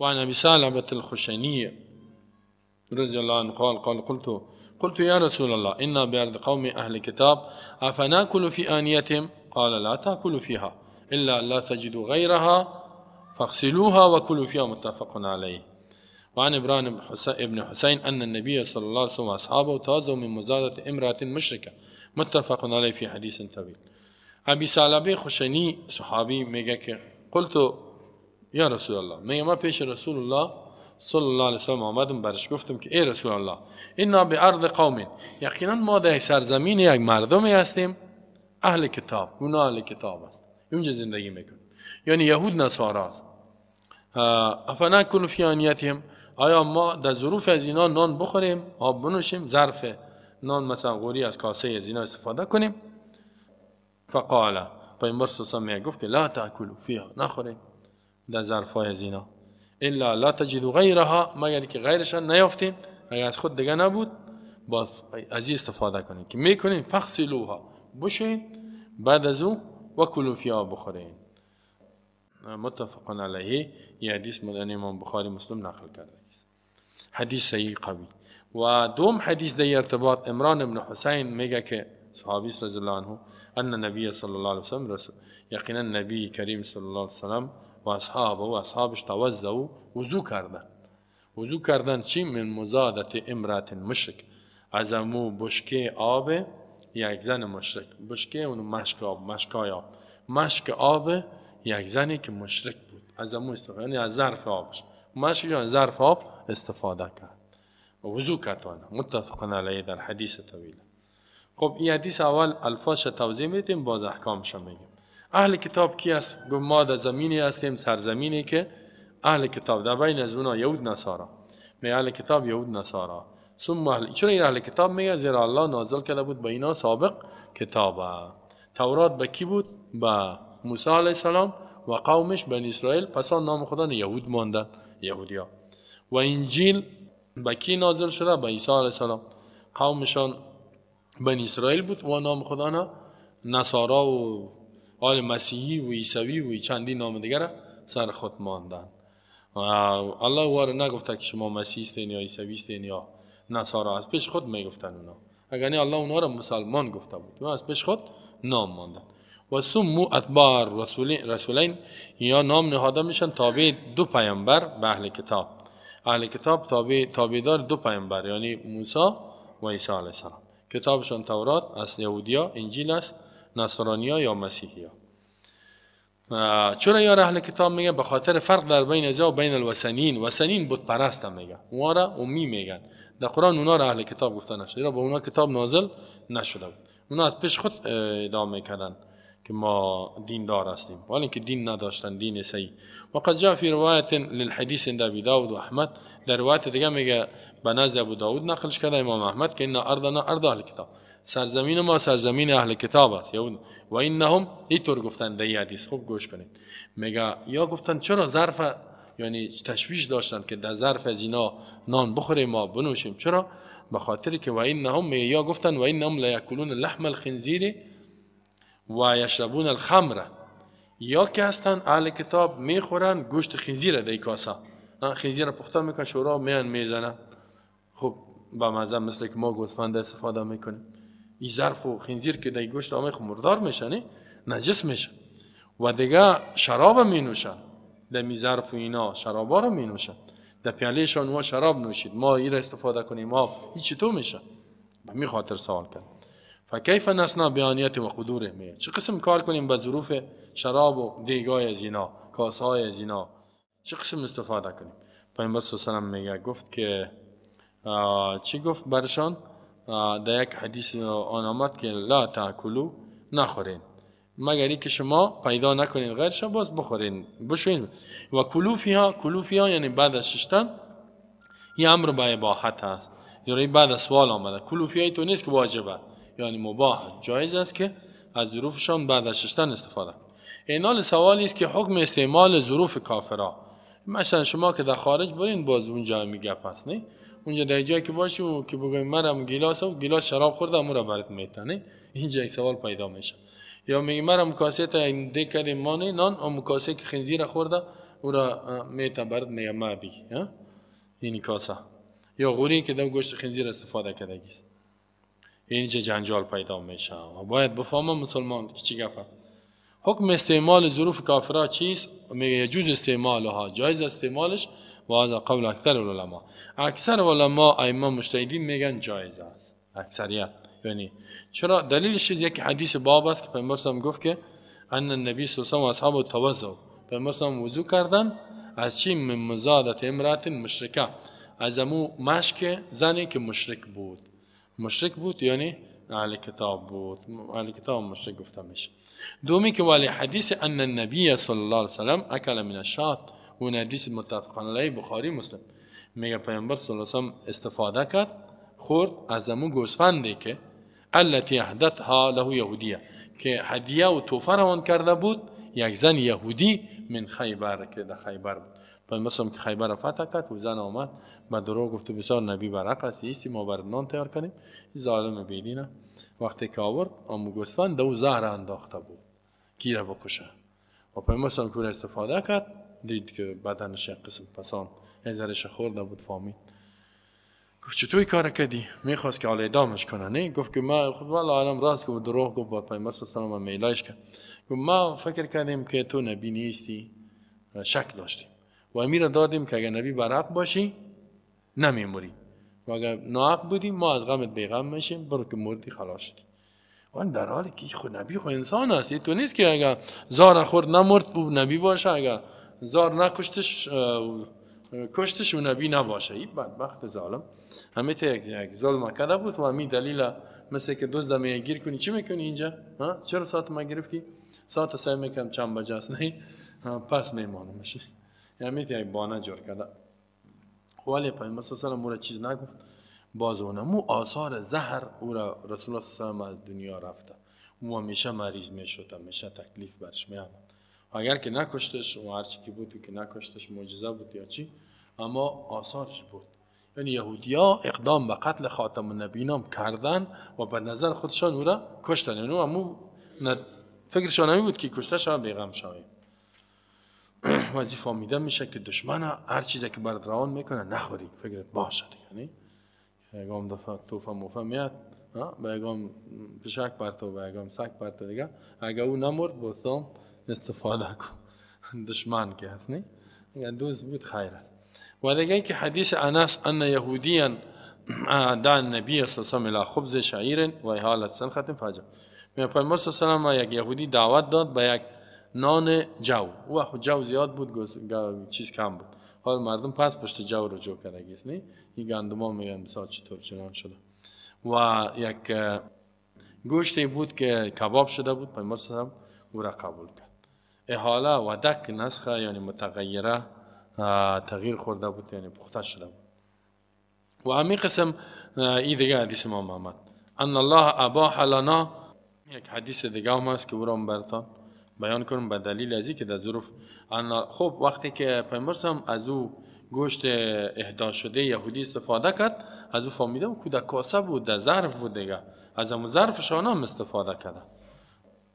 وعن ابي ثعلبة الخشني رضي الله عنه قال قال قلت يا رسول الله إنا بأرض قوم أهل كتاب أفناكل في آنيتهم؟ قال لا تأكلوا فيها إلا لا تجدوا غيرها فاغسلوها وكلوا فيها. متفق عليه. وعن عمران بن حسين أن النبي صلى الله عليه وسلم وأصحابه توضؤوا من مزادة امرأة مشركة. متفق عليه في حديث طويل. ابی ثعلبه خشنی صحابی میگه که قلت یا رسول الله، میگه ما پیش رسول الله صلی الله علیه وسلم آمدم، برش گفتم که ای رسول الله انا بعرض قوم، یقینا ما در سرزمین یک مردمی هستیم اهل کتاب، اونا اهل کتاب است، اونجا زندگی میکنن، یعنی یهود نصارا است. افناکل فی آنیتهم، آیا ما در ظروف از اینا نان بخوریم، آب بنوشیم، ظرف نان مثلا قوری از کاسه از اینا استفاده کنیم؟ فقال، پیامبر صلی الله علیه و گفت که لا تاکلوا فیها، نخوریم در ظرفای از اینا، الا لا تجدوا غیرها، مگر که غیرش نیافتیم، اگر از خود دیگه نبود با از این استفاده کنیم که میکنیم فغسلوها، بشین بعد از او وکلوا فیها، بخورین. متفق علیه. یه حدیث مدنی امام بخاری مسلم نقل کرده است، حدیث صحیح قوی. و دوم حدیث در ارتباط عمران بن حسین میگه که صحابی رضی الله عنه ان النبی صلی الله علیه وسلم رسول، یقینا نبی کریم صلی الله علیه وسلم و اصحابه و اصحابش توضؤ، وضو کردن. وضو کردن چی؟ من مزادت امرأة مشرک، از امو بشکه آب یک زن مشرک، بشکه اونو مشک آب، مشکای آب، مشک آب یک زنی که مشرک بود، از امو استفاده، یعنی از ظرف آبش، مشک یعنی ظرف آب استفاده کرد، وضو کرد. متفق علیه در حدیث طویل. خب این حدیث اول الفاظش توضیح میدیم، باز احکامش میگیم. اهل کتاب کی است؟ گفت ما در زمینی هستیم، سرزمینی که اهل کتاب در بین از اونا یهود نصارا، می اهل کتاب یهود نصارا. ثم اهل، چرا این اهل کتاب میگه؟ زیرا الله نازل کرده بود به اینا سابق کتاب. تورات به کی بود؟ به موسی علیه السلام و قومش بنی اسرائیل، پس آن نام خدا یهود ماندن، یهودیا. و انجیل به کی نازل شده؟ به عیسی علیه السلام، قومشان بنی اسرائیل بود و نام خدا نصارا و آل مسیحی و عیسوی و چندین نام دیگر سر خود ماندن. و الله واره نگفته که شما مسیحی هستین یا عیسوی هستین یا نصارا، از پیش خود میگفتن اونا. اگر نه الله اونا را مسلمان گفته بود، از پیش خود نام ماندن. و سمو اتباع رسولین، یا نام نهاده میشن تابع دو پیامبر به اهل کتاب. اهل کتاب تابعدار دو پیامبر، یعنی موسی و عیسی علیه السلام. کتابشان تورات از یهودیا، انجیل است نصرانیا یا مسیحیا. چرا یار اهل کتاب میگه؟ به خاطر فرق در بین ازا و بین الوثنیین. وثنیین بت پرست میگه، اونا را امی میگن. در قرآن اونا را اهل کتاب گفته نشده، با اونا کتاب نازل نشده بود. اونا از پیش خود ادعا میکردن که ما دیندار هستیم، ولی که دین نداشتن، دین صحیح. وقد جاء في روایت للحديث عند ابي داود واحمد، در روایت دیگه میگه به نزد ابو داود نقلش کرده امام احمد که ان ارضنا ارض اهل کتاب، سرزمین ما سرزمین اهل کتاب است. و انهم، اینطور گفتن در حدیث. خوب گوش کنید. میگه یا گفتن چرا ظرف، یعنی تشویش داشتن که در ظرف از اینا نان بخوریم ما بنوشیم، چرا؟ به خاطر که و انهم، میگه یا گفتن و انهم لا یاکلون لحم الخنزیر و یشربون الخمر، یا که هستن اهل کتاب میخورن گوشت خنزیر در کاسه، خنزیر پخته میکنن، شورا میان میزنن، خب با مزه مثل که ما گوسفند استفاده میکنیم. این ظرف و خنزیر که در گوشت آمه خب مردار میشه، نجس میشه. و دیگه شراب می نوشن در می ظرف و اینا، شرابا رو می نوشن در پیاله شان، ما شراب نوشید، ما این استفاده کنیم، ما این چطور میشه؟ به می خاطر سوال کرد. فکیف نصنع بآنیة و قدوره، میگه چه قسم کار کنیم با ظروف شراب و دیگای از اینا، کاسه های از اینا، چه قسم استفاده کنیم؟ پیامبر صلی الله علیه و میگه گفت که چی گفت برشان؟ در یک حدیث آن آمد که لا تاکلو، نخورین مگر اینکه شما پیدا نکنین غیرش باز بخورین بشوین. و کلوا فیها، کلوا فیها یعنی بعد از ششتن، این امر به اباحت هست، یعنی بعد از سوال آمده. کلوا فیها تو نیست که واجبه، یعنی مباح، جایز است که از ظروفشان بعد از ششتن استفاده. اینال سوالی است که حکم استعمال ظروف کافرا، مثلا شما که در خارج برین باز اونجا میگه پس نه، اونجا در جایی که باشی و که بگویم مرم گیلاس و گیلاس شراب خورده امو را برات میتنه، اینجا یک سوال پیدا میشه. یا میگه مرم کاسه تا دیگ کردیم ما نان، اون کاسه که خنزیر خورده او را میته برد میگه ما بی این کاسه یا غوری که در گوشت خنزیر استفاده کرده گیست. اینجا جنجال پیدا میشه و باید بفهمم مسلمان که چی گفت. حکم استعمال ظروف کافرها چیست؟ میگه یجوز استعمالها، جایز استعمالش، و هذا قول اکثر العلماء. اکثر علما ائمه مجتهدین میگن جایز است، اکثریت. یعنی چرا؟ دلیلش یک حدیث باب است که پیامبر صلی گفت که ان النبی صلی الله علیه و اصحابه توضؤ، پیامبر صلی وضو کردن از چی؟ من مزادت امرأة مشرکه، از امو مشک زنی که مشرک بود. مشرک بود یعنی اهل کتاب بود، اهل کتاب مشرک گفته میشه. دومی که ولی حدیث ان النبی صلی الله علیه و سلم اکل من الشاة، اون حدیث متفق علیه بخاری مسلم، میگه پیامبر صلی الله علیه و سلم استفاده کرد، خورد از امو گوسفندی که التي اهدتها له یهودیه، که هدیه و توفه روان کرده بود یک زن یهودی من خیبر، که در خیبر بود. پیامبر صلی که خیبر را فتح کرد و زن آمد به دروغ گفت بسیار نبی برحق است، ایستی ما بر نان تیار کنیم. این ظالم بیدینه وقتی که آورد امو گوسفند دو زهر انداخته بود کی را بکشه، و پیامبر صلی که استفاده کرد، دید که بدنش یک قسم پسان زهرش خورده بود، فهمید. گفت چطور کار کردی؟ میخواست که حالا اعدامش کنه، نه؟ گفت که ما خود والله عالم راست گفت، دروغ گفت با پیامبر صلی الله علیه و میلایش کرد. گفت ما فکر کردیم که تو نبی نیستی، شک داشتیم و امیر دادیم که اگر نبی برحق باشی نمیموری و اگر ناحق بودی ما از غمت بیغم میشیم، برو که مردی خلاص شدی. ولی در حالی که خود نبی خود انسان است، تو نیست که اگر زار خورد نمرد او نبی باشه، اگر زار نکشتش کشتش و نبی نباشه. این بدبخت ظالم همه یک ظلم کرده بود و همین دلیل مثل که دزد می گیر کنی چی میکنی اینجا؟ چرا ساعت ما گرفتی؟ ساعت سعی میکنم چند بجه است، نه پس میمانمش. همین یک بانه جور کرده. ولی پیامبر صلی الله علیه و آله چیز نگفت. باز اونمو آثار زهر او را رسول الله صلی الله علیه و از دنیا رفته، او همیشه مریض میشد، همیشه تکلیف برش میآمد. اگر که نکشتش و هر چی که بود که نکشتش معجزه بود یا چی، اما آثارش بود. یعنی یهودیا اقدام به قتل خاتم النبیین هم کردن و به نظر خودشان او را کشتن. یعنی امو فکرشان همی بود که کشته شوه بیغم شویم. وظیفه فهمیده میشه که دشمن هر چیزی که برات روان میکنه نخوری، فکرت باشه دیگه. نه یگام دفعه توفه موفه میاد، به یگام پشک برتو، به یگام سگ برتو دیگه، اگه او نمرد بازم استفاده کن. دشمن که هست نه، اگر دوست بود خیر است. و دیگه که حدیث انس ان یهودیا دعا النبی صلی الله علیه و آله الى خبز شعیر و اهاله سنخه فجر. پیامبر صلی الله علیه و یک یهودی دعوت داد به یک نان جو. او خود جو زیاد بود، چیز کم بود. حال مردم پس پشت جو رو جو کرده گیست، نه این گندما میگن بسیار چطور چنان شده. و یک گوشتی بود که کباب شده بود، پیامبر صلی الله علیه و او را قبول کرد. احاله و دک نسخه یعنی متغیره، تغییر خورده بود، یعنی پخته شده بود. و همین قسم ای دیگه حدیث امام محمد ان الله اباح لنا، یک حدیث دیگه هم هست که او را براتون بیان کنم به دلیل از که در ظروف خب وقتی که پیامبر از او گوشت اهدا شده یهودی استفاده کرد، از او فهمیده بود که در کاسه بود، در ظرف بود دیگه، از اون ظرفشان هم استفاده کرده.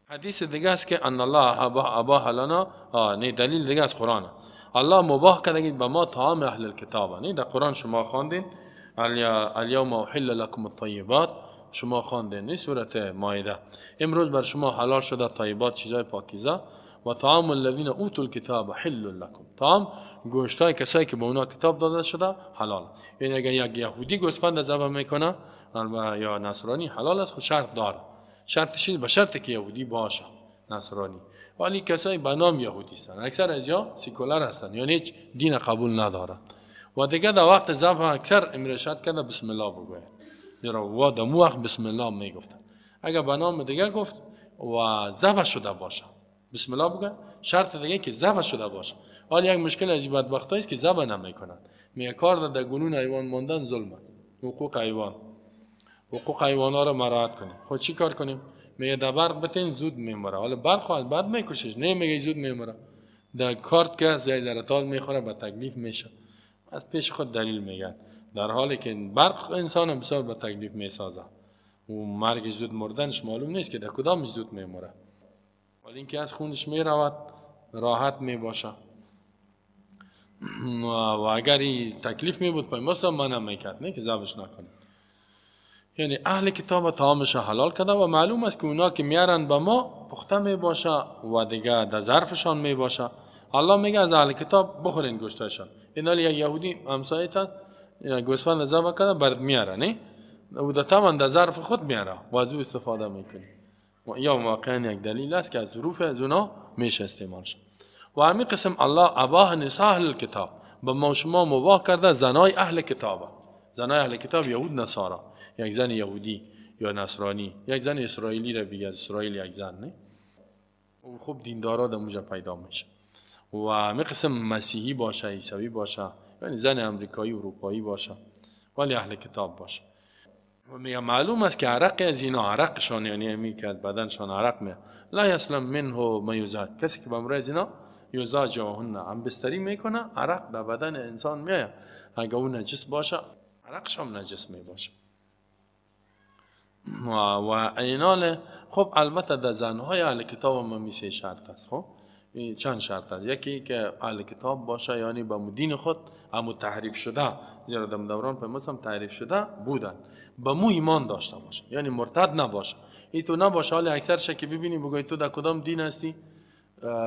حدیث دیگه است که ان الله اباح لنا، نه دلیل دیگه از قرآن، الله مباح کرده به ما طعام اهل الکتاب. نه در قرآن شما خواندین الیوم احل لکم الطیبات، شما خواندین نه سورت مائده، امروز بر شما حلال شده طیبات، چیزای پاکیزه، و طعام الذین اوتوا الکتاب حل لکم، طعام گوشتای کسایی که به اونا کتاب داده شده حلال. یعنی اگر یک یهودی گوسفند ذبح میکنه یا نصرانی حلال است، خب شرط داره، شرطش به شرط که یهودی باشه نصرانی. ولی کسایی به نام یهودی هستن، اکثر از یا سیکولر هستن، یعنی هیچ دین قبول ندارن. و دیگه در وقت ذبح اکثر امرشاد کرده بسم الله بگوید، زیرا و در مو وقت بسم الله میگفتن. اگر به نام دیگه گفت و ذبح شده باشه بسم الله بگه، شرط دیگه که ذبح شده باشه. ولی یک مشکل عجیب بدبختی است که ذبح نمیکنن، میگه کار در گنون حیوان ماندن ظلم، حقوق حیوان، حقوق حیوان ها رو مراعات کنیم. خب چی کار کنیم؟ میگه در برق بتین زود میمره، حالا برق خواهد بعد میکشش، نه میگه زود میمره، در کارت که از در تال میخوره به تکلیف میشه. از پیش خود دلیل میگن، در حالی که برق انسان بسیار به تکلیف میسازه و مرگ زود مردنش معلوم نیست که در کدام زود میمره، ولی اینکه از خونش میرود راحت میباشه. و اگر این تکلیف می بود پیامبر منع میکرد، نه که ذبحش نکنید. یعنی اهل کتاب طعامش حلال کرده و معلوم است که اونا که میارن به ما پخته می باشه و دیگه در ظرفشان می باشه. الله میگه از اهل کتاب بخورین گوشتشان. این حال یک یهودی همسایه تا گوسفند ذبح کرده برات میاره، نه او در طبعا در ظرف خود میاره و از او استفاده میکنه. یا واقعا یک دلیل است که از ظروف از اونا میشه استعمال شد. و همین قسم الله اباح نساء اهل کتاب، به ما شما مباح کرده زنای اهل کتاب. زنای اهل کتاب یهود نصارا، یک زن یهودی یا نصرانی، یک زن اسرائیلی را بگه، از اسرائیل یک زن، نه و خوب دیندارا در اونجا پیدا میشه. و همین قسم مسیحی باشه، عیسوی باشه، یعنی زن امریکایی اروپایی باشه، ولی اهل کتاب باشه. و میگه معلوم است که عرق از اینا، عرقشان یعنی همی که از بدنشان عرق می لا یسلم منه ما یزاد، کسی که به از اینا یزاد جاهن هم بستری میکنه، عرق در بدن انسان میآید. اگه اون نجس باشه عرقش هم نجس می باشه. و اینال خب البته در زنهای اهل کتاب هم سه شرط است. خب چند شرط است؟ یکی که اهل کتاب باشه، یعنی به دین خود همو تحریف شده، زیرا در دوران پیامبر هم تحریف شده بودن، به مو ایمان داشته باشه، یعنی مرتد نباشه. ای تو نباشه حال اکثرش که ببینی بگوی تو در کدام دین هستی،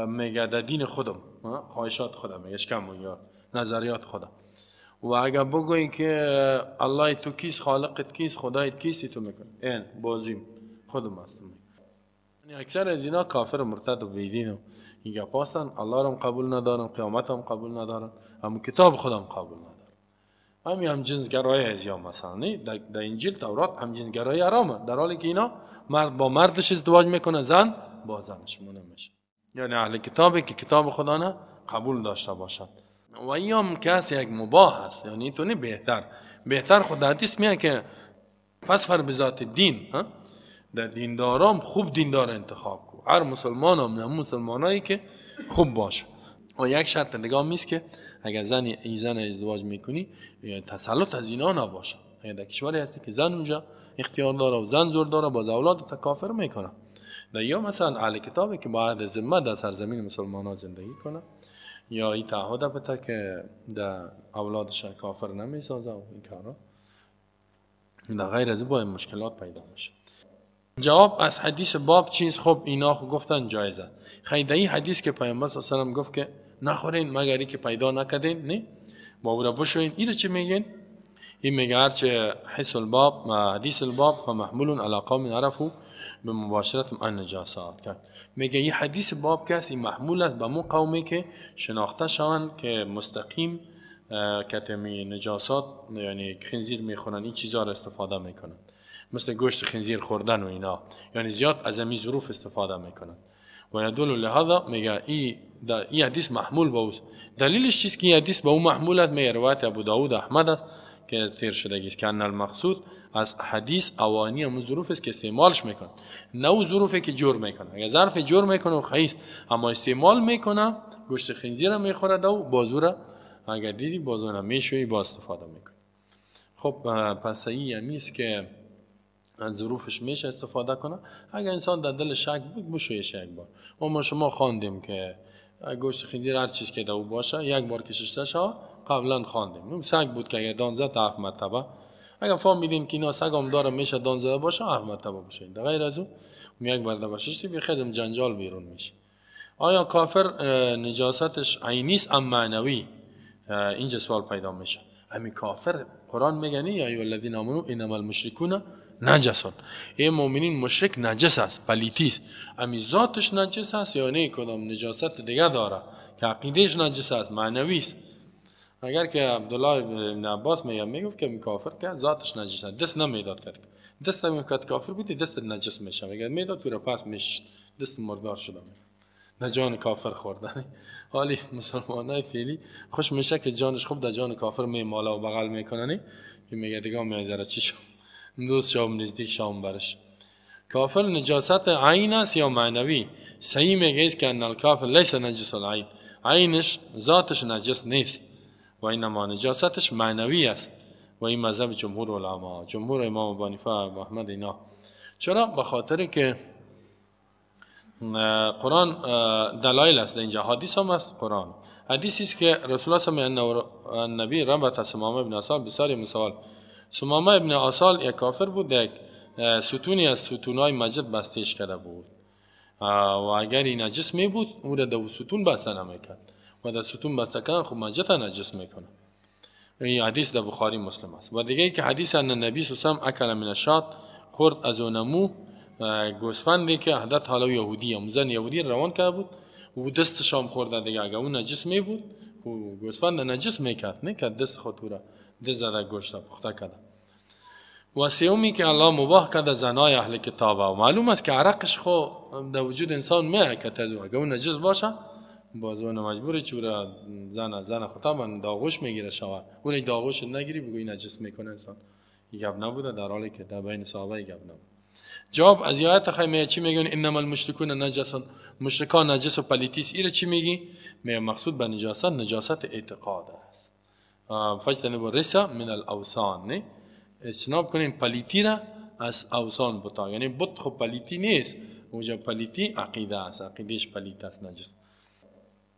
میگه در دین خودم، خواهشات خودم، میگه کم یا نظریات خودم. و اگر بگویی که الله تو کیست، خالقت کیست، خدایت کیست، تو میکنه این بازیم خودم هستم. یعنی اکثر از اینا کافر و مرتد و بیدین و این گپ هستن، الله را قبول ندارن، قیامت هم قبول ندارن، هم کتاب خودم قبول ندارن. همین هم جنسگرایی از یا مثلا نه در انجیل تورات هم جنسگرایی حرامه، در حالی که اینا مرد با مردش ازدواج میکنه، زن با زنش میشه. یعنی اهل کتابی که کتاب خدا نه قبول داشته باشد. و این کس یک مباح است، یعنی تو نه بهتر بهتر خود حدیث میگه که فسفر بذات دین، در دیندارام خوب دیندار انتخاب کو، هر مسلمان هم نه مسلمانایی که خوب باشه. و یک شرط دیگه هم نیست که اگر زن این زن ازدواج میکنی تسلط از اینا نباشه. اگر در کشوری هستی که زن اونجا اختیار داره و زن زور داره، باز اولاد تکافر میکنه. در یا مثلا اهل کتابی که باید ذمه در سرزمین مسلمان ها زندگی کنه، یا این تعهد بده که در اولادش کافر نمیسازه و این کارا، در غیر از باید مشکلات پیدا میشه. جواب از حدیث باب چیز؟ خب اینا خب گفتن جایزه. خیلی این حدیث که پیامبر صلی الله علیه و سلم گفت که نخورین مگر که پیدا نکردین، نه با او را بشوین، اینو چی میگن؟ این میگه هرچه حس الباب حدیث الباب فمحمول علی قوم عرفوا بمباشرت النجاسات کرد. میگه این حدیث باب که این محمول است به مو قومی که شناخته شوند که مستقیم کتمی نجاسات، یعنی خنزیر میخورن، این چیزا را استفاده میکنن، مثل گوشت خنزیر خوردن و اینا، یعنی زیاد از این ظروف استفاده میکنن. و یدل لهذا میگه این حدیث محمول به اوست. دلیلش چیست که این حدیث به او محمول است؟ میگه روایت ابو داود احمد است که تیر شده است که ان المقصود از حدیث اوانی هم ظروف است که استعمالش میکنن، نه او ظروفی که جور میکنه. اگر ظرف جور میکنه و خیس، اما استعمال میکنه، گوشت خنزیر میخوره و بازوره اگر دیدی بازوره میشوی با استفاده میکنه. خب پس این همیست که از ظروفش میشه استفاده کنه. اگر انسان در دل شک بود بشویش یک بار. و ما شما خواندیم که گوشت خنزیر هر چیز که در او باشه یک بار کششته شود، قبلا خواندیم. سگ بود که اگر دان زد 7 مرتبه، اگر فهمیدین که اینا سگ هم داره میشه دان زده باشه 7 مرتبه باشه. در غیر از او یک بار بششتی بی خیلی جنجال بیرون میشه. آیا کافر نجاستش عینی است ام معنوی؟ اینجا سوال پیدا میشه. همین کافر قرآن میگه یا ایها الذین آمنوا انما المشرکون نجسون، ای مؤمنین مشرک نجس است، پلیتی است. امی ذاتش نجس است یا نه کدام نجاست دیگه داره که عقیدهش نجس است، معنوی است. اگر که عبدالله بن عباس میگه میگفت که کافر که ذاتش نجس است، دست نمیداد کرد، دست نمیداد کافر بیتی دست نجس میشه، اگر میداد تو پس میش دست مردار شده، نه جان کافر خوردن. حالی مسلمانای فعلی خوش میشه که جانش خوب در جان کافر میماله و بغل میکنه، که میگه دیگه میذاره چی شو دوست شام نزدیک شام برش. کافر نجاست عین است یا معنوی؟ صحیح میگه است که ان الکافر لیس نجس العین، عینش ذاتش نجس نیست و اینما نجاستش معنوی است. و این مذهب جمهور علما، جمهور امام ابو حنیفه و احمد اینا. چرا؟ به خاطر که قرآن دلایل است، اینجا حدیث هم است. قرآن حدیثی است که رسول الله صلی الله النبی ربط ثمامه ابن عسال بسیار مثال. ثمامه ابن عسال یک کافر بود، یک ستونی از ستونای مسجد بستهش کرده بود و اگر این نجس می بود او را در ستون بسته نمیکرد و در ستون بسته کردن خب مسجد نجس میکنه. این حدیث در بخاری مسلم است. و دیگه که حدیث ان النبی صلی الله علیه و اکل من الشاة، خورد از اونمو گوسفندی که عادت حالا یهودی هم زن یهودی روان کرده بود و دستش هم خورده دیگه. اگر اون نجس می بود خب گوسفند نجس میکرد، نه که دست خود را دست زده گوشت پخته کرده. و سومی که الله مباح کرده زنای اهل کتاب، و معلوم است که عرقش خو در وجود انسان میاد که اگر اون نجس باشه باز اون مجبوره چورا زن خطا من داغوش میگیره شوهر، اون داغوش نگیری بگوی نجس میکنه انسان. این گپ نبوده در حالی که در بین صحابه این گپ نبود. جواب از آیت خیمه چی میگن؟ انما المشرکون نجس، مشرکان نجس و پلیتیس. ایره چی میگی؟ میگه مقصود به نجاست نجاست اعتقاد است. فاجتنبوا الرجس من الاوثان، نه اجتناب کنین پلیتی را از اوثان بتا، یعنی بت خو پلیتی نیست، اونجا پلیتی عقیده است، عقیدهش پلیت است، نجس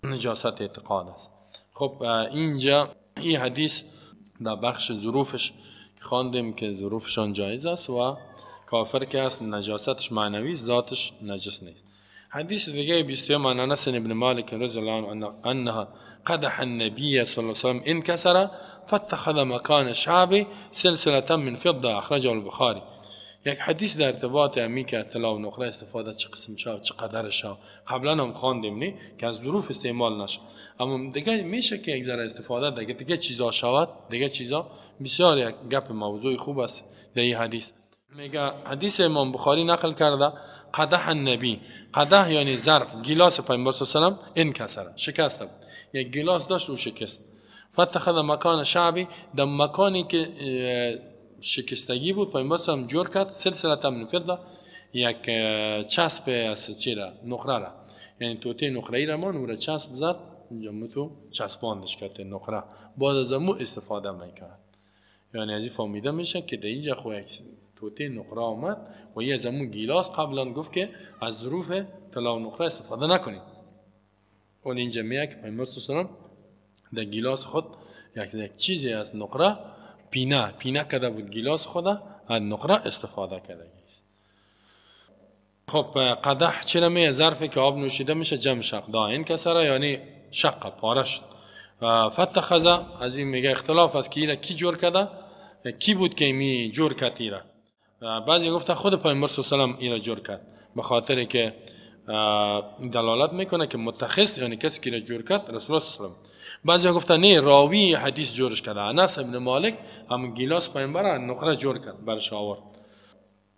نجاست اعتقاد است. خب اینجا این حدیث در بخش ظروفش خواندیم که ظروفشان جایز است و کافر که است نجاستش معنوی است، ذاتش نجس نیست. حدیث دیگه 21 عن انس بن مالک رضی الله عنه انها قدح النبي صلى الله عليه وسلم انكسر فاتخذ مكان شعبه سلسلة من فضة اخرجه البخاري. یک حدیث در ارتباط امی که طلا و نقره استفاده چه قسم شد چه قدر شد قبلا هم خواندیم نی که از ظروف استعمال نشه، اما دیگه میشه که یک ذره استفاده دیگه چیزا شود، دیگه چیزا. بسیار یک گپ موضوع خوب است در این حدیث. میگه حدیث امام بخاری نقل کرده قدح النبی، قدح یعنی ظرف، گیلاس پیامبر صلی الله علیه و سلم انکسر شکسته بود، یک گیلاس داشت و شکست. فاتخذ مکان شعبی، در مکانی که شکستگی بود پیامبر صلی الله علیه و جور کرد سلسله من فضه، یک چسب از چیرا نقره را، یعنی توته نقره ای را مان او را چسب زد اینجا متو چسباندش کرد نقره، باز از مو استفاده میکرد. یعنی از این فهمیده میشه که در اینجا خو یک توته نقره آمد و یه از امو گیلاس قبلا گفت که از ظروف طلا و نقره استفاده نکنید. ولی اینجا میگه که پیامبر صلی الله علیه و در گیلاس خود یک چیزی از نقره پینه کرده بود، گیلاس خود از نقره استفاده کرده است. خب قدح چرا میگه؟ ظرفی که آب نوشیده میشه جمع شق داین کسره، یعنی شق پاره شد. فتخذ از این میگه اختلاف است که ایره کی جور کرده، کی بود که می جور کرد ایره. بعضی گفته خود پیامبر صلی الله علیه و سلم ایره جور کرد، به خاطر که دلالت میکنه که متخص یعنی کسی که جور کرد رسول الله صلی الله علیه و سلم. بعضی گفته نه راوی حدیث جورش کرده، انس ابن مالک هم گیلاس پیامبر نقره جور کرد برش آورد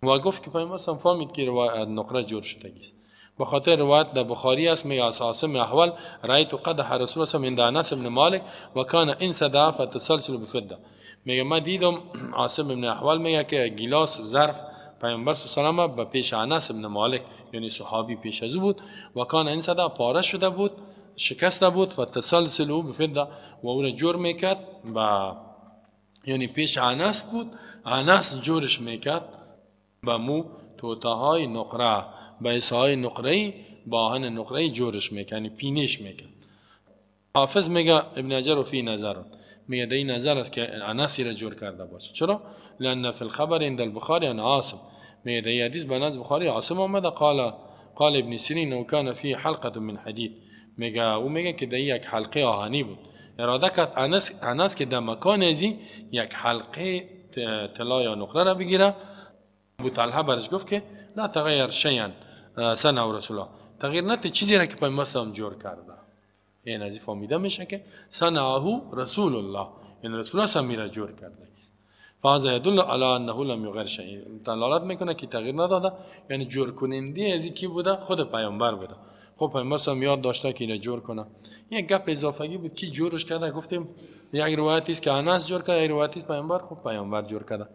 و گفت که پیامبر صلی الله علیه و فهمید که نقره جور شده است. به خاطر روایت در بخاری است میگه از عاصم احول رایت قدح رسول الله عند انس ابن مالک و کان انسد فتسلسل بفضه. میگه من دیدم عاصم ابن احول میگه که گیلاس ظرف پیامبر صلی الله علیه و به پیش انس ابن مالک یعنی صحابی پیش از او بود و کان انسد پاره شده بود شکسته بود و تسلسل بفضه و او را جور میکرد با یعنی پیش انس بود، انس جورش میکرد با مو توته های نقره با های نقره با آهن نقره جورش میکرد یعنی پینش میکرد. حافظ میگه ابن حجر فی نظر، میگه در این نظر است که انس را جور کرده باشه. چرا؟ لان فی الخبر عند البخاری عن عاصم، میگه در حدیث به نزد بخاری عاصم آمده قال ابن سیرین و کان فی حلقه من حدید، میگه او میگه که در یک حلقه آهنی بود، اراده کرد انس که در مکان ازی یک حلقه طلا یا نقره را بگیره. ابو طلحه برش گفت که لا تغیر شیئا صنع رسول الله، تغییر نده چیزی را که پیامبر صلی جور کرده. یعنی از این فهمیده میشه که صنعه رسول الله، یعنی رسول الله صلی را جور کرده. فهذا يدل على انه لم يغير شيء، دلالت میکنه که تغییر نداده، یعنی جور کننده از کی بوده؟ خود پیامبر بوده. خب پیامبر صلی یاد داشته که اینو جور کنه. یک گپ اضافگی بود کی جورش کرده؟ گفتیم یک روایتی است که انس جور کرده، یک روایتی است پیامبر، خب پیامبر جور کرده.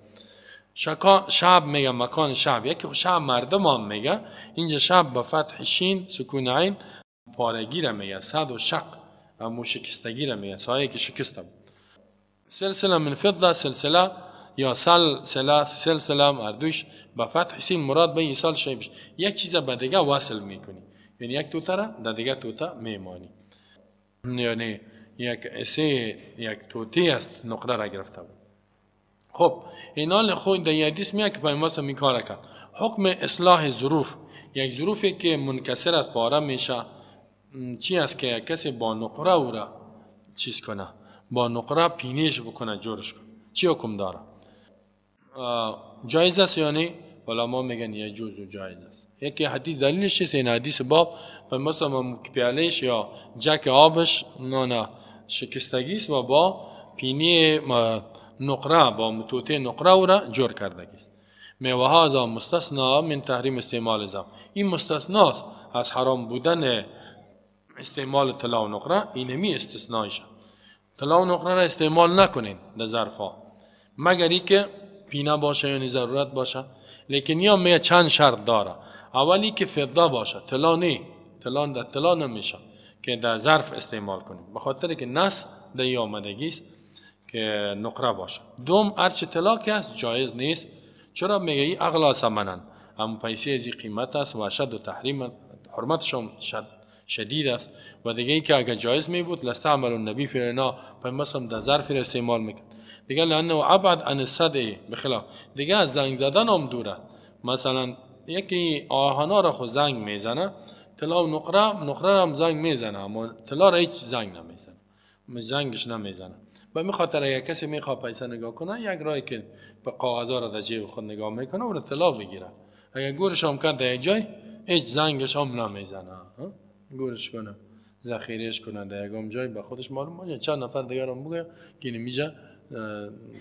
شعب میگه مکان شعب، یکی شعب مردم هم میگه، اینجا شعب با فتح شین سکون عین پارگی را میگه، صد و شق امو شکستگی را میگه، سایه که شکسته بود. سلسله من فضه، سلسله یا سلسله سلسله اردوش با فتح سین مراد به ایصال شی بشه، یک چیز به دیگه وصل میکنی، یعنی یک توته را در دیگه توته میمانی. یعنی یک اسه یک توتی است نقره را گرفته بود. خب اینال خود در حدیث میاد که پیامبر این کار کرد. حکم اصلاح ظروف، یک ظروفی که منکسر از پاره میشه چی است که کسی با نقره او را چیز کنه، با نقره پینیش بکنه، جورش کنه، چی حکم داره؟ جایز است یعنی علما میگن یجوز و جایز است. یکی حدیث دلیلش است، این حدیث باب مثلا پیالش یا جک آبش نه شکستگی است و با پینی نقره با متوته نقره او را جور کردگی است. میوه هذا مستثنا من تحریم استعمال زم، این مستثناست از حرام بودن استعمال طلا و نقره، اینمی استثنایشه. طلا و نقره را استعمال نکنین در ظرف ها مگر ای که پینه باشه یعنی ضرورت باشه. لیکن یا میگه چند شرط داره. اولی که فضه باشه، طلا نه، طلا در طلا نمیشه که در ظرف استعمال کنیم، به خاطر که نص در این آمدگی است که نقره باشه. دوم هرچه طلا که است جایز نیست. چرا؟ میگه ای اغلا ثمنن، هم پیسه از قیمت است و اشد و تحریم، حرمتش هم شدید است. و دیگه ای که اگر جایز می بود لاستعمل النبی فی الاناء، پیامبر در ظرف را استعمال میکرد. دیگه لانه ابعد عن الصدع بخلاف، دیگه از زنگ زدن هم دوره. مثلا یکی آهنا را خو زنگ میزنه، طلا و نقره، نقره هم زنگ میزنه اما طلا را هیچ زنگ نمیزنه، زنگش نمیزنه. به می خاطر اگر کسی میخواد پیسه نگاه کنه، یک راهی که به کاغذها را در جیب خود نگاه میکنه و طلا بگیره. اگر گورش هم کرد در یک جای هیچ زنگش هم نمیزنه، گورش کنه ذخیرهش کنه در یکم جای به خودش معلوم باشه. چند نفر دیگر هم بگه که اینجا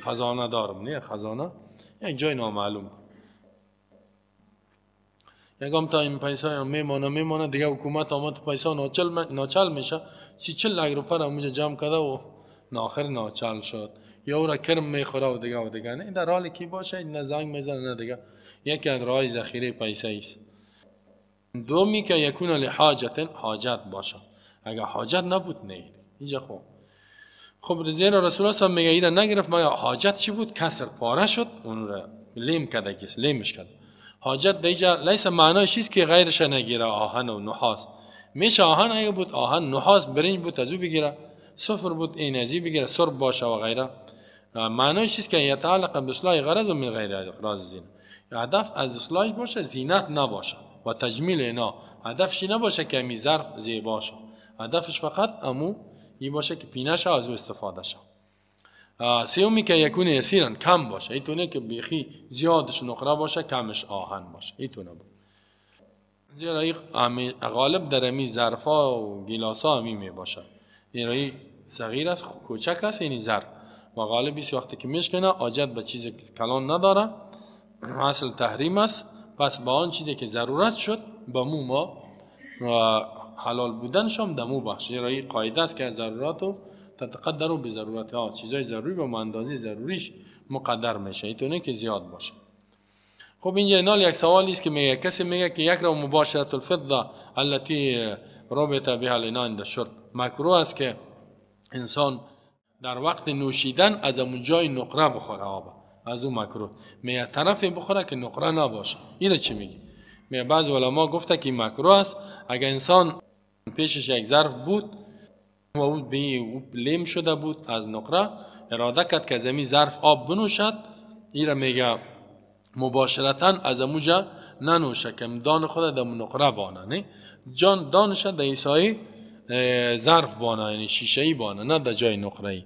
خزانه دارم، نه خزانه یک جای نامعلوم، یکم تا این پیسه هم میمانه دیگه حکومت آمد پیسه ناچل میشه، 40 لک روپیه را اونجا جمع کرده و ناخر ناچل شد، یا او را کرم میخوره و دیگه و دیگه. نه در حال کی باشه نه زنگ میزنه نه دیگه، یکی از راه ذخیره پیسه است. دومی که یکون لحاجت، حاجت باشه، اگر حاجت نبود نه اینجا. خب زیرا رسول الله میگه اینا نگرفت، مگر حاجت چی بود؟ کسر پاره شد، اون را لیم کرده، کس لیمش کرد. حاجت دیجا لیس معنایش چیست که غیرش نگیره، آهن و نحاس میشه. آهن اگه بود آهن، نحاس برنج بود از او بگیره، صفر بود این ازی بگیره، سرب باشه و غیره. معنایش چیست که یتعلق باصلاح غرض و من غیر اغراض زینه. هدف از اصلاح باشه، زینت نباشه و تجمیل اینا. هدفش نباشه که می ظرف زیبا شه، هدفش فقط امو این باشه که پینه شه از او استفاده شه. سیومی که یکون یسیرن، کم باشه، ایتونه که بیخی زیادش نقره باشه کمش آهن باشه، ایتونه بود. زیرا این غالب در امی ظرفا و گیلاسا همی می باشه. زیرا این صغیر است، کوچک است، یعنی ظرف و غالب است وقتی که میشکنه حاجت به چیز کلان نداره، اصل تحریم است. پس با آن چیزی که ضرورت شد با مو ما حلال بودنش هم دمو بخش. زیرا این قاعده است که ضرورت و تتقدر به ضرورت ها، چیزای ضروری به اندازه ضروریش مقدر میشه، ایتونه که زیاد باشه. خب اینجا اینال یک سوالی است که میگه کسی میگه که یک را مباشرت الفضه التي ربط بها الاناء عند الشرب، مکروه است که انسان در وقت نوشیدن از اون جای نقره بخوره آب، از اون مکروه. میگه طرفی بخوره که نقره نباشه. اینو چی میگه؟ میگه بعض علما گفته که مکروه است اگر انسان پیشش یک ظرف بود و او به لیم شده بود از نقره، اراده کرد که از این ظرف آب بنوشد، این را میگه مباشرتا از اموجا ننوشه که دان خود در نقره بانه، نه جان دانش در ایسای ظرف بانه، یعنی شیشه ای بانه، نه در جای نقره ای.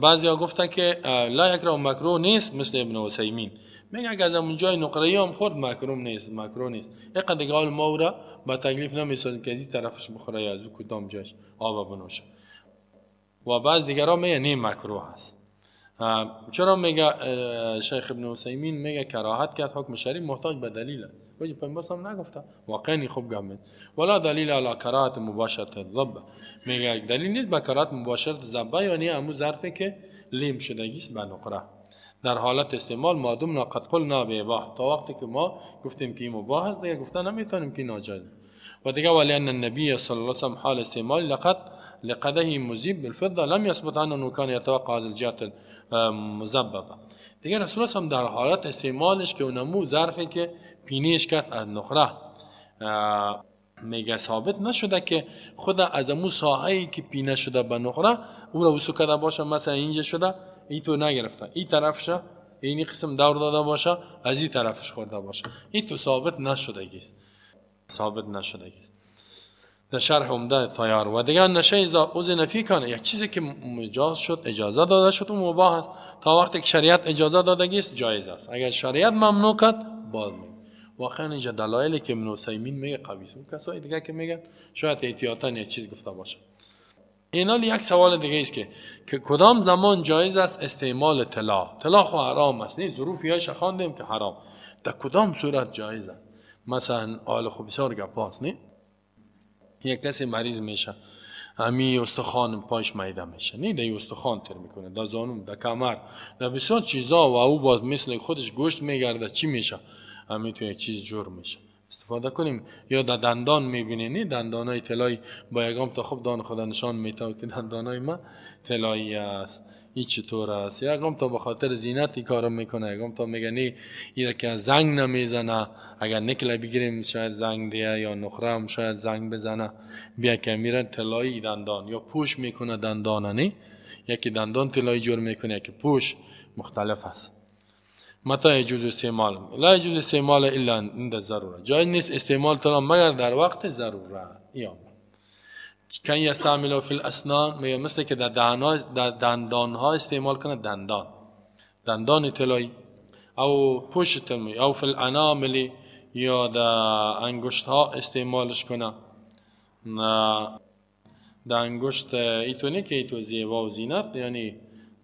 بعضی ها گفته که لا یکره مکروه نیست، مثل ابن عثیمین میگه اگه از اون جای نقره ای هم خورد مکروه نیست، مکروه نیست. اینقدر دیگه حال ما او را با تکلیف نمیسازیم که از این طرفش بخوره یا از او کدام جایش آب بنوشه. و بعض دیگران میگه نه مکروه هست. چرا میگه شیخ ابن عثیمین میگه کراهت کرد، حکم شرعی محتاج به دلیل است. وجه پیامبر هم نگفته واقعا خوب گم ولا دلیل علی کراهت مباشرت الذبه، میگه دلیل نیست به کراهت مباشرت ذبه، یعنی امو ظرفی که لیم شدگی است به نقره در حالت استعمال، مادم قد قلنا به اباحه، تا وقتی که ما گفتیم که مباح است دیگه گفتن نمیتونیم که ناجایز. و دیگه ولی ان النبی صلی الله علیه و سلم حال استعمال لقد لقده مذیب بالفضه لم يثبت عنه كان يتوقع هذه الجهه المذببه. دیگه رسول الله در حالت استعمالش که اونمو ظرفی که پینیش کرد از نقره میگه ثابت نشده که خود از امو ساحه‌ای که پینه شده به نقره او را وسو کرده باشه، مثلا اینجا شده ای تو نگرفته، این طرفش اینی قسم دور داده باشه، از این طرفش خورده باشه، این تو ثابت نشده گیست، ثابت نشده گیست. در شرح عمده تیار. و دیگه نشه اذا اذن فی کان، یک چیزی که مجاز شد، اجازه داده شد و مباح است، تا وقتی که شریعت اجازه داده گیست جایز است، اگر شریعت ممنوع کرد باز میگه. واقعا اینجا دلایلی که ابن عثیمین میگه قوی است، اون کسای دیگه که میگن شاید احتیاطاً یک چیز گفته باشه. اینا یک سوال دیگه است که کدام زمان جایز است استعمال طلا؟ طلا خو حرام است، نه ظروف یاش خواندیم که حرام، در کدام صورت جایز است؟ مثلا آل خو بسیار گپ است، نه یک کسی مریض میشه، امی استخوان پایش میده میشه، نه در استخوان تر میکنه، در زانو، در کمر، در بسیار چیزا، و او باز مثل خودش گوشت میگرده، چی میشه؟ امی تو یک چیز جور میشه استفاده کنیم. یا در دندان میبینی، نه دندانای طلایی با یگام تا خوب دان خدا نشان میده که دندانای ما طلایی است، این چطور است. یگام تا به خاطر زینت این کارو میکنه، یگام تا میگه نه این که زنگ نمیزنه، اگر نکله بگیریم شاید زنگ دیه، یا نقره هم شاید زنگ بزنه، بیا که میره طلایی دندان، یا پوش میکنه دندانه، نه یکی دندان طلایی جور میکنه، یکی پوش، مختلف است. متى يجوز استعمال؟ لا يجوز استعمال الا عند الضروره، جایز نیست استعمال طلا مگر در وقت ضرورت. یا کن یستعمل فی الاسنان، میگه مثل که در دندان ها استعمال کنه، دندان طلایی، او پشت، او فی الانامل، یا در انگشت ها استعمالش کنه، در انگشت ایتو نه که ایتو زیبا و زینت، یعنی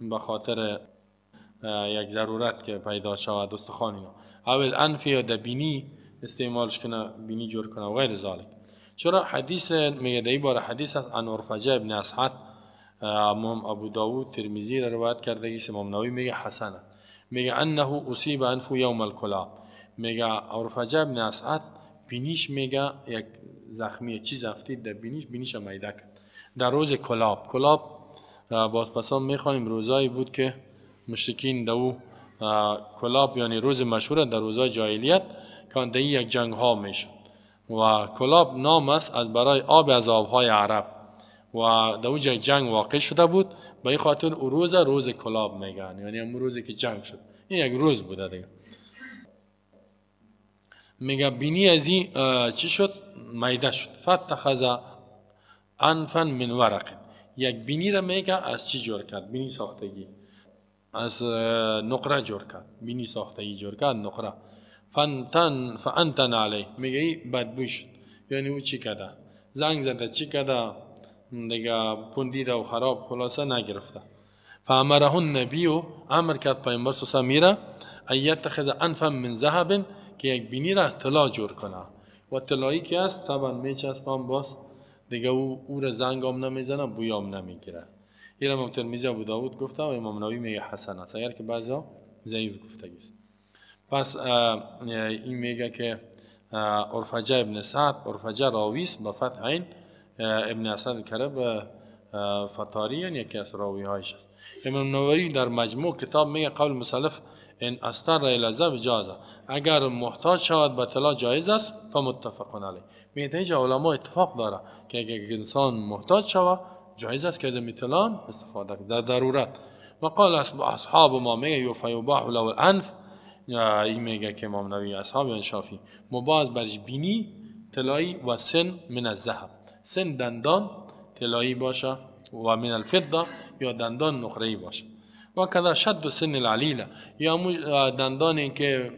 به خاطر یک ضرورت که پیدا شود استخوان اینا، او الانف، یا در بینی استعمالش کنه، بینی جور کنه و غیر ذالک. چرا حدیث میگه در این باره حدیث است عن عرفجه ابن اسعد، امام ابو داود ترمذی را روایت کرده که امام نووی میگه حسنه، میگه انه اصیب انف یوم الکلاب، میگه عرفجه ابن اسعد بینیش میگه یک زخمی چیز افتید در بینیش، بینیش میده کرد در روز کلاب. کلاب باز پسان میخوانیم روزایی بود که مشرکین دو کلاب، یعنی روز مشهور در روزای جاهلیت که در یک جنگ ها میشد، و کلاب نام است از برای آب از آبهای عرب، و در اونجا جنگ واقع شده بود، به این خاطر او روز روز کلاب میگن، یعنی همون روزی که جنگ شد، این یک روز بوده دیگه. میگه بینی از این چی شد؟ میده شد. فاتخذ انفا من ورق، یک بینی را میگه از چی جور کرد؟ بینی ساختگی از نقره جور کرد، بینی ساختگی جور کرد نقره. فانتن فانتن علی، میگه این بدبوی شد، یعنی او چی کرده؟ زنگ زده چی کرده دیگه، پوندیده و خراب، خلاصه نگرفته. فامره النبی، امر کرد پیامبر صلی الله علیه و ان یتخذ انفا من ذهب، که یک بینی را از طلا جور کنه، و طلایی که است طبعا میچسبم باز دیگه او را زنگ هم نمیزنه، بوی هم نمیگیره. این امام ترمذی ابو داود گفته و امام نووی میگه حسن است، اگر که بعضیا ضعیف گفتگی است. پس این میگه که عرفجه ابن سعد، عرفجه راوی است با فتح عین، ابن اسد کرب فتاری، یعنی یکی از راوی هایش است. امام نووی در مجموع کتاب میگه قول مسلف ان استر الی ذهب جاز، اگر محتاج شود به طلا جایز است، فمتفق علیه. میگه اینجا علما اتفاق داره که اگر انسان محتاج شود جایز است که از طلا استفاده کنه در ضرورت. و قال اصحاب ما میگه فیباح له الانف، این میگه که امام نووی اصحاب یعنی شافعی مباح برش بینی طلایی و سن من الذهب، سن دندان طلایی باشه و من الفضه یا دندان نقره‌ای باشه. و کذا شد سن العلیله، یا دندانی که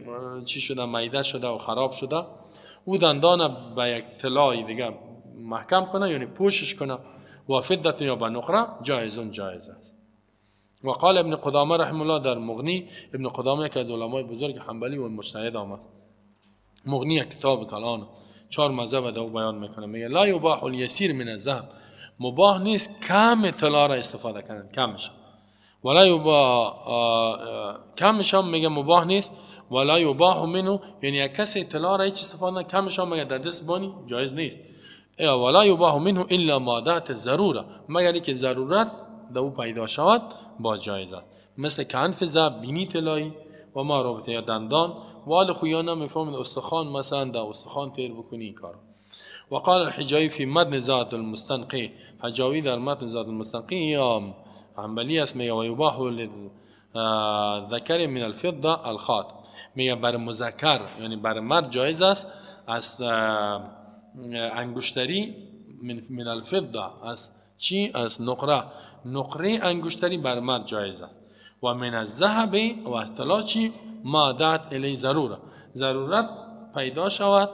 چی شده میده شده و خراب شده، او دندان به یک طلای دیگه محکم کنه، یعنی پوشش کنه، و فضه یا به نقره جایزون جایز است. و قال ابن قدامه رحمه الله در مغنی، ابن قدامه که از علمای بزرگ حنبلی و مجتهد آمد، مغنی کتاب کلان چهار مذهب دو بیان میکنه، میگه لا یباح الیسیر من الذهب، مباح نیست کم طلا را استفاده کنن، کمش، ولا یباح کمش هم میگه مباح نیست، ولا یباح منه، یعنی یک کسی طلا را هیچ استفاده نه، کمش هم میگه در دست بانی جایز نیست. ولا یباح منه الا ما دعت الضروره، مگر اینکه ضرورت در او پیدا شود با جایز است، مثل کنف ذهب، بینی طلایی و ما رابطه یا دندان، وال خویان نمیفهمید استخوان، مثلا در استخوان تیر بکنی این کارو. وقال الحجاوی فی متن زاد المستنقی، حجاوی در متن زاد المستنقی یا حنبلی است، میگه و یباح للذکر من الفضه الخاتم، میگه بر مذکر یعنی بر مرد جایز است از انگشتری من الفضه، از چی؟ از نقره، نقره انگشتری بر مرد جایز است. و من الذهب و طلا چی؟ ما دعت الی ضروره، ضرورت پیدا شود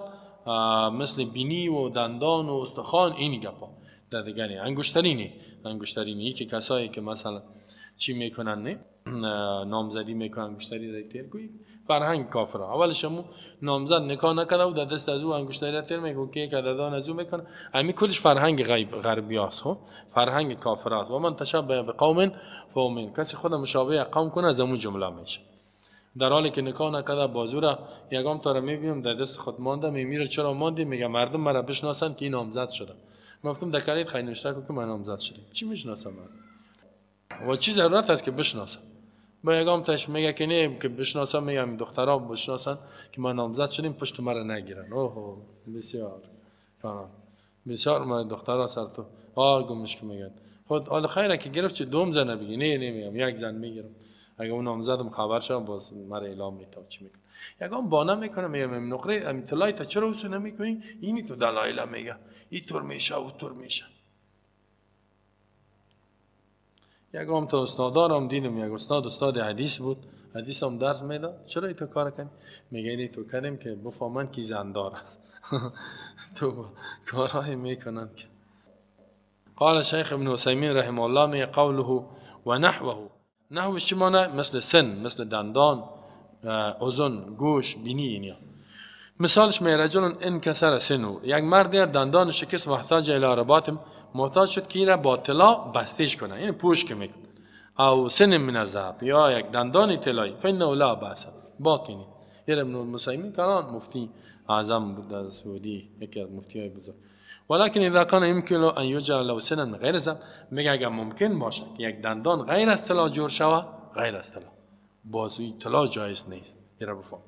مثل بینی و دندان و استخوان این گپا در دیگری انگشتری نی، انگشتری نی که کسایی که مثلا چی میکنن نه نامزدی میکنن انگشتری را تیر کوی، فرهنگ کافر اولش مو نامزد نکاح نکرده و در دست از او انگشتری را تیر میکنه که دادان از او میکنه، همین کلش فرهنگ غربی است، خب فرهنگ کافر است. و من تشبه بقوم فهو منهم، کسی خود مشابه قوم کنه از اون جمله میشه. در حالی که نکاح نکرده بازو را یگام تا را میبینم در دست خود مانده، میمیره چرا ماندی؟ میگه مردم مرا بشناسند که این نامزد شده. من گفتم در کلید خیلی نوشته که من نامزد شدم، چی میشناسم من؟ و چی ضرورت است که بشناسم؟ با یگام تاش میگه که نه که بشناسم، میگم دخترها بشناسن که من نامزد شدیم پشت مرا نگیرن. اوه بسیار بسیار من دخترها سر تو آ گمش که میگن خود حال خیره که گرفت چه دوم زن بگی، نه نمیگم یک زن میگیرم، اگه اون نامزدم خبر شد باز مرا اعلام میتا چی میکنه. یگام بانه میکنه میگم نقره ام طلای تا چرا وسو نمیکنی؟ اینی تو دلایل میگه اینطور میشه و طور میشه. یگام تا استادارم دیدم، یک استاد استاد حدیث بود، حدیث هم درس میداد، چرا ایتو کار کنی؟ میگه اینی تو کردیم که بفهمن که زندار است. تو کارهای میکنن که قال شیخ ابن عثیمین رحمه الله می قوله و نحوه، نحوش چی معنی؟ مثل سن، مثل دندان، اذن، گوش، بینی اینیا. مثالش می رجل انکسر سنو، یک مرد دندان شکست، محتاج الی رباط، محتاج شد که این را با طلا بستش کنه، یعنی پوش که میکنه، او سن من الذهب یا یک دندان طلایی، فانه لا باس، باقی نی. یه ابن المسیمین کلان مفتی اعظم بود در سعودی، یکی از مفتی های بزرگ. ولكن اذا كان يمكن ان يجعل له سنا غیر ذهب، میگه اگر ممکن باشه که یک دندان غیر از طلا جور شوه، غیر از طلا، بازوی طلا جایز نیست، این را بفهم،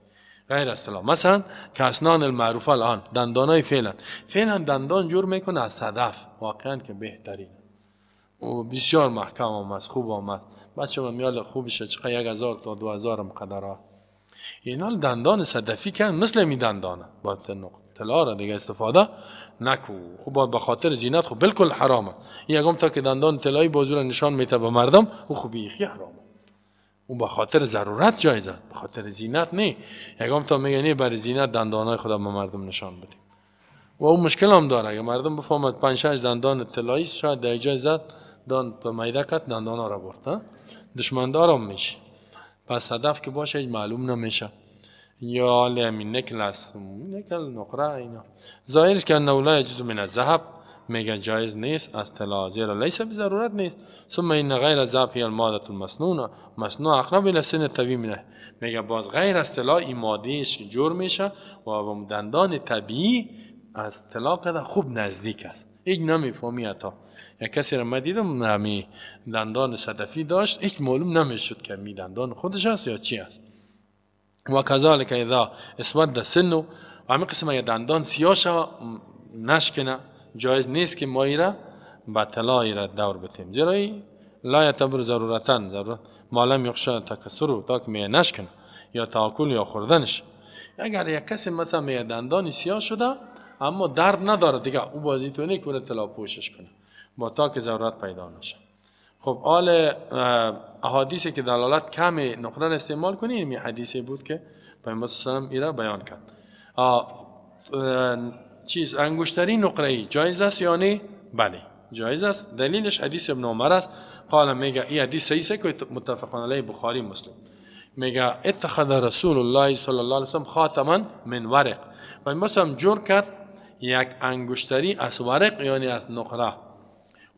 غیر از طلا. مثلا که اسنان المعروفه الان، دندانای فعلا فعلا دندان جور میکنه از صدف، واقعا که بهترین و بسیار محکم آمد، خوب آمد، بچه من میال خوبشه چقدر 1000 تا 2000 مقدره. اینا دندان صدفی که مثل می دندانه با طلا را دیگه استفاده نکو، خوب به خاطر زینت خب بالکل حرامه. یکم تا که دندان طلایی بازو نشان میده به مردم، او خب بیخی حرامه، او به خاطر ضرورت جایزه، به خاطر زینت نه. یکم تا میگه نه برای زینت دندانای خدا به مردم نشان بدیم، و او مشکل هم داره اگه مردم بفهمد 5 6 دندان طلایی شاید در جای زد دان به میده کت دندانا را برد، دشمندارم میشه. پس صدف که باشه هیچ معلوم نمیشه، یا همین نکل است، نکل نقره اینا. ظاهرش که انه لا یجوز من الذهب، میگه جایز نیست از طلا، زیرا لیس بضرورت نیست. ثم ان غیر الذهب هي الماده المصنوعه، مصنوع اقرب الى سن الطبیعی منه، میگه باز غیر از طلا این مادهش که جور میشه و با دندان طبیعی از طلا قدر خوب نزدیک است، هیچ نمیفهمی. حتی یک کسی را من دیدم همی دندان صدفی داشت، هیچ معلوم نمیشد که می دندان خودش است یا چی است. و کذالک اذا اسود سنو، و همین قسم اگه دندان سیاه شوه نشکنه، جایز نیست که ما را به طلای را دور بتیم، زیرا لا یعتبر ضرورتا، ضرورت ما لم یخشى تکثر، تا که می نشکنه یا تاکل یا خوردنش. اگر یک کسی مثلا می دندان سیاه شده اما درد نداره دیگه، او بازی تو که طلا پوشش کنه با تا که ضرورت پیدا نشه. خب آل احادیثی که دلالت کم نقره را استعمال کنی، این حدیثی بود که پیامبر صلی الله علیه و سلم ایرا بیان کرد. چیز انگشتری نقره ای جایز است یا نه؟ بله جایز است. دلیلش حدیث ابن عمر است، قال میگه این حدیث صحیح است که متفق علیه بخاری مسلم، میگه اتخذ رسول الله صلی الله علیه و سلم خاتما من ورق، پیامبر صلی جور کرد یک انگشتری از ورق یعنی از نقره،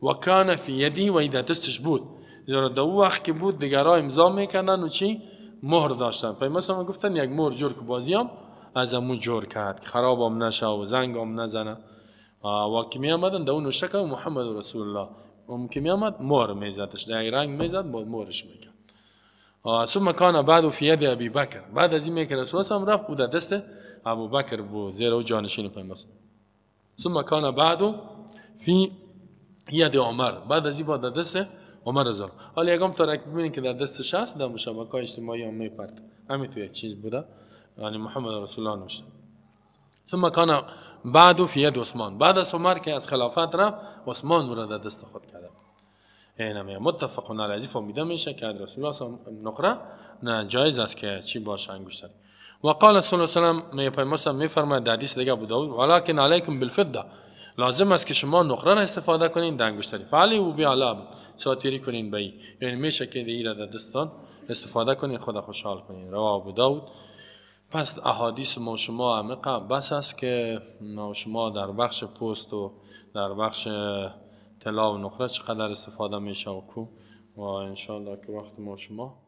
و کان فی یدی، و در دستش بود، زیرا در او وقت که بود دیگرها امضا میکردن و چی مهر داشتن، پیامبر صلی گفتن یک مهر جور که بازی هم از امون جور کرد که خراب هم نشه و زنگ هم نزنه، و که می آمدن در اون نوشته کرد محمد رسول الله، اون که می آمد مهر میزدش، در یک رنگ میزد با مهرش میکرد. ثم کان بعد فی ید ابی بکر، بعد از این که رسول الله رفت او در دست ابو بکر بود، زیرا او جانشین پیامبر. ثم کان بعد فی ید عمر، بعد از این بعد دست عمر رضی الله. حالا یکم ترک ببینید که در دستش هست، در شبکه‌های اجتماعی هم میپرد، همین تو یک چیز بوده، یعنی محمد رسول الله نوشته. ثم کان بعد فی ید عثمان، بعد از عمر که از خلافت رفت عثمان او را در دست خود کرده. اینم متفق علیه. فهمیده میشه که رسول الله نقره نه جایز است که چی باشه انگشتر. و قال صلی الله علیه و سلم، میفرماید در حدیث دیگه ابو داود، ولکن علیکم بالفضه، لازم است که شما نقره را استفاده کنین در انگشتری، فعلی و بی علا ساتیری کنین به ای، یعنی میشه که ای را در دستان استفاده کنین، خود خوشحال کنین. رواه ابو داود. پس احادیث ما شما عمیقه بس است که ما شما در بخش پوست و در بخش طلا و نقره چقدر استفاده میشه و کو، و انشاءالله که وقت ما شما